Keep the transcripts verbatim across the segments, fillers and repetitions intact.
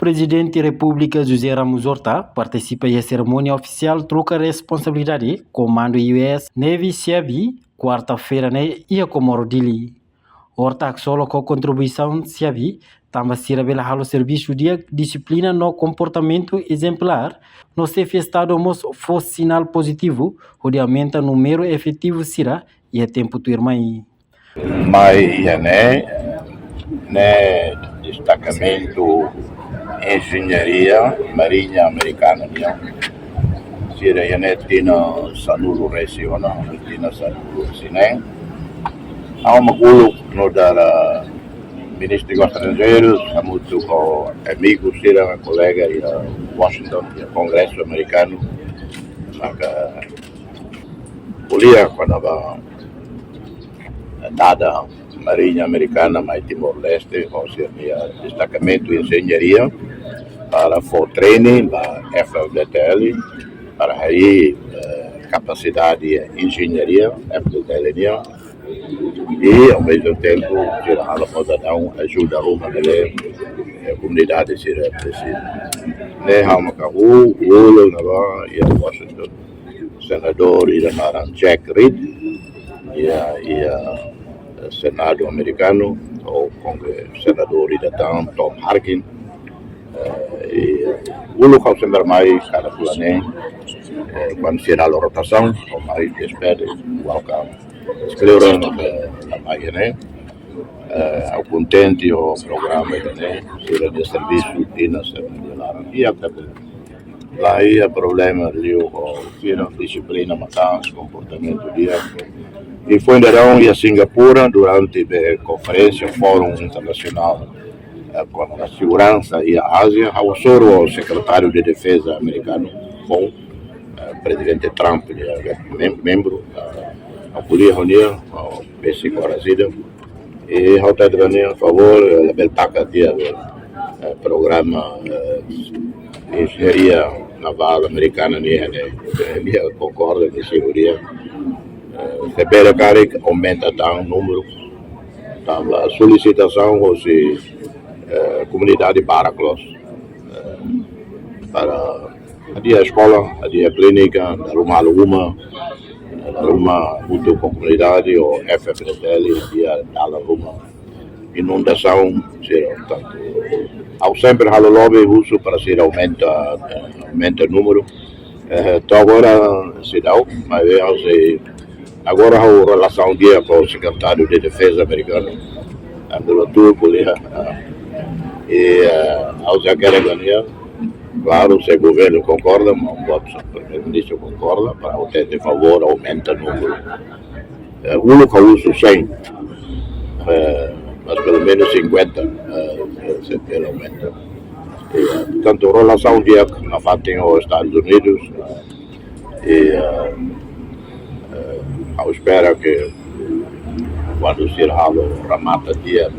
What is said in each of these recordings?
Prezidente Repúblika José Ramos Horta partisipa iha serimónia ofisiál troka responsabilidade Komandu U S Navy Siabi, kuarta-feira ne'e iha Comoro Dili. Horta haksolok ho kontribuisaun Siabi, tanba sira bele halo servisu di'ak, dixiplina no komportamentu ezemplár, no Xefe Estadu mós fó sinál pozitivu hodi aumenta númeru efetivu sira iha tempu tuirmai. Mai iha ne'e, ne'e destakamentu enjeñaria marinha amerikana nian. Sira iha ne'e tinan sanulu-resin-ona, tinan sanulu-resin-neen. Ha'u mak uluk nu'udar Ministru Negósius Estranjeirus, hamutuk ho amigu sira, kolega iha Washington, iha Kongresu Amerikanu, maka ko'alia kona-ba dada marinha amerikana mai Timor-Leste, ho sira-nia destakamentu enjeñaria, para fó treinu ba F F D T L, para harii, eh, kapasidade enjeñaria F F D T L nian, i ao mesmo tempo sira halo fó daudaun ajuda ruma ne'ebé, eh, komunidade sira presiza. Ne'e ha'u mak uluk ne'ebá iha Washington. Senadór ida naran Jack Reed, iha, iha, eh, Senadu amerikanu, ho kongre-, senadór ida tan Tom Harkin, eh, i uluk ha'u sempre mai kada fulan neen, eh, kuandu sira halo rotasaun, ha'u mai despede, welcome. Kleur, eh, mai ne'e, eh, ha'u kontente ho programa ne'e, sira-nia servisu, tinan sira-nia laran. I até la iha problema liu ho sira, dixiplina maka'as, komportamentu di'ak. I foin daudaun iha Singapura, durante be konferénsia Fórum Internasionál, eh, kona-ba seguransa iha Ázia, ha'u hasoru ho Sekretáriu de Defeza amerikanu, ho, eh, Prezidente Trump, eh, mem-, membru, eh, ha'u ko'alia ho nia, eh, besik oras ida. I ha'u hatete ba nia, favór, eh, labele taka tiha, eh, programa, eh, enjeñaria navál amerikana nian, eh, nia konkorda, nia simu di'ak. Eh, se bele karik aumenta tan númeru. Tanba solisitasaun hosi, eh, komunidade barak loos. Eh, para hadi'a eskola, hadi'a klínika, dala ruma halo uma, dala ruma hamutuk ho komunidade, ho F F D T L, hadi'a dalan ruma, inundasaun, sira, portantu, ha'u sempre halo lobby, husu para sira aumenta, eh, aumenta númeru. Eh, to'o agora seidauk, maibé ha'u sei, agora ha'u relasaun di'ak ho Sekretáriu de Defeza amerikanu. Ha'u hatudu ko'alia, eh, i, eh, ha'u sei hakerek ba nia, klaru, se governu konkorda, maun boot Primeiru-Ministru konkorda, para ha'u hatete favór aumenta númeru. Eh, uluk ha'u husu cem, eh, mas pelumenus cinquenta, eh, se bele aumenta. Eh, tantu relasaun di'ak nafatin ho Estadus Unidus, eh, i, eh, eh, ha'u espera ke kuandu sira halo remata tiha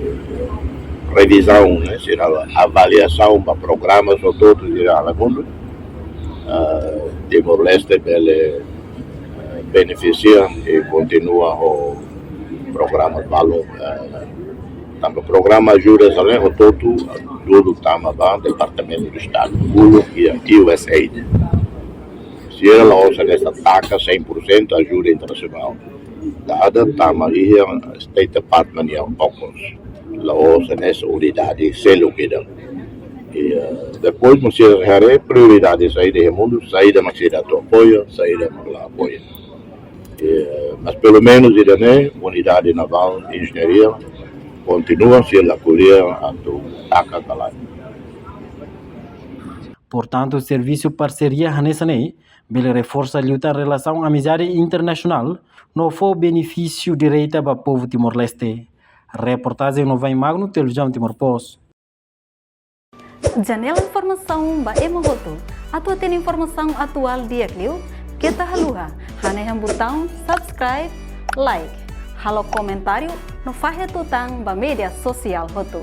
revizaun, ne'e, sira avaliasaun ba programa hotu-hotu sira halo mundu, eh, Timor-Leste bele, eh, benefisia i kontinua ho programa balun, eh, tanba programa ajuda sira-ne'e hotu-hotu dudu tama ba Departamentu de Estadu, uluk iha U S A I D. Sira la'ós hanesan taka cem por cento ajuda internasionál. Dada tama iha State Department nian okos. La'ós hanesan unidade seluk ida. I, eh, depois, mós sira haree prioridade saida iha mundu, saida mak sira atu apoia, saida mak la apoia. Eh, mas pelumenus ida-ne'e, unidade navál enjeñaria, kontinua sira la ko'alia atu taka ka lae. Portantu, servisu parseria hanesan ne'e bele reforsa liután relasaun amizade internasionál, no fó benefísiu direta ba povu Timor-Leste. Reportajen Novain Magno, Televizaun Timor Post. Janela informasaun ba ema hotu. Atu hatene informasaun atuál di'ak liu, keta haluha hanehan butaun subscribe, like, halo komentáriu no fahe tutan ba média sosiál hotu.